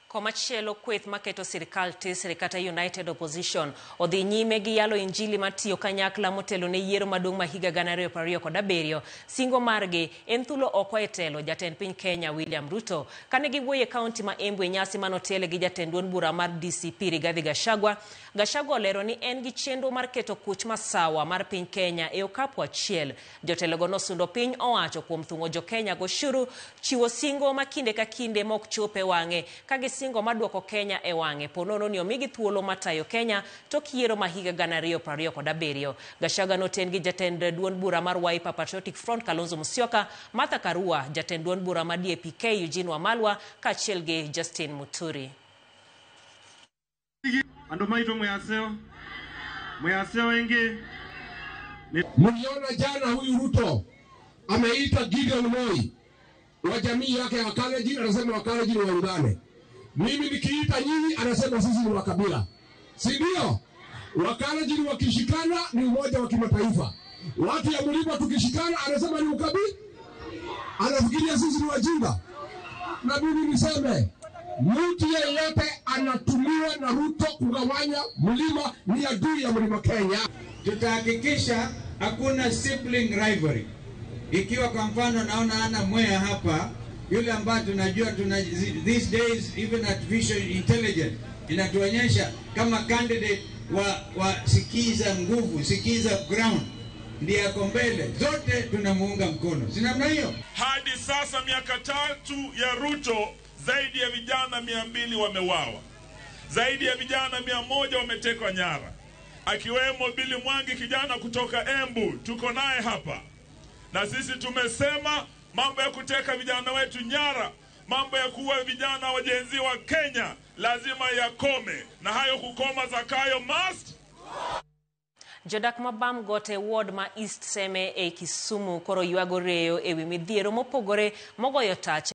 Komachielo kweth maketo sirikal tesre kata United Opposition odhi nyime gi yalo injili matiyo kanyakla motelo ne yiero maduong' ma higa 2027. Singo margi en thulo oko e telo jatend piny Kenya William Ruto. Kane giwuoyo e kaunti ma Embu e nyasi manotele gi jatend duond bura mar DCP Rigathi Gachagua, Gachagua olero ni en gi chenro mar keto kuch masawa mar piny Kenya e okapu achiel. Jotelogo nosundo piny owacho kuom thung'o jo Kenya goshuru, chiwo singo ma kinde ka kinde mok chop e wang'e ka gisingo maduoko Kenya e wang'e ponono ni omigi thuolo matayo Kenya tok yiero ma higa 2027. Gachagua noten gi jatend duond bura mar Wiper Patriotic Front Kalonzo Musyoka, Martha Karua, jatend duond bura mar DAP-K Eugene Wamalwa kaachiel gi Justin Muturi. Andu maitu mwiyaseo mwiyaseo ingi. Mliona jana huyu Ruto ameita Gideon Moi wa jamii yake ya Wakalenjin, anasema Wakalenjin waungane. Mimi nikiita nyinyi, anasema sisi ni wakabila, si ndio? Wakalenjin wakishikana ni umoja wa kimataifa. Watu ya mlima tukishikana, anasema ni ukabila. Anafikiria sisi ni wajinga. Na mimi niseme mtu yeyote anatumiwa na Ruto kugawanya mlima ni adui ya mlima Kenya. Tutahakikisha hakuna sibling rivalry. Ikiwa kwa mfano naona ana Mwea hapa, yule ambaye tunajua tuna, these days even artificial intelligence inatuonyesha kama candidate wa Sikiza nguvu, Sikiza ground ndiye ako mbele, zote tunamuunga mkono, si namna hiyo? Hadi sasa miaka 3 ya Ruto, zaidi ya vijana 200 wameuawa, zaidi ya vijana 100 wametekwa nyara, akiwemo Billy Mwangi kijana kutoka Embu, tuko naye hapa. Na sisi tumesema mambo ya kuteka vijana wetu nyara, mambo ya kuua vijana wajenzi wa Kenya lazima yakome, na hayo kukoma Zakayo must. Jodak mabam gote ward ma East Seme e Kisumu koro ywago reyo ewi midhiero mopogore mogoyo tach.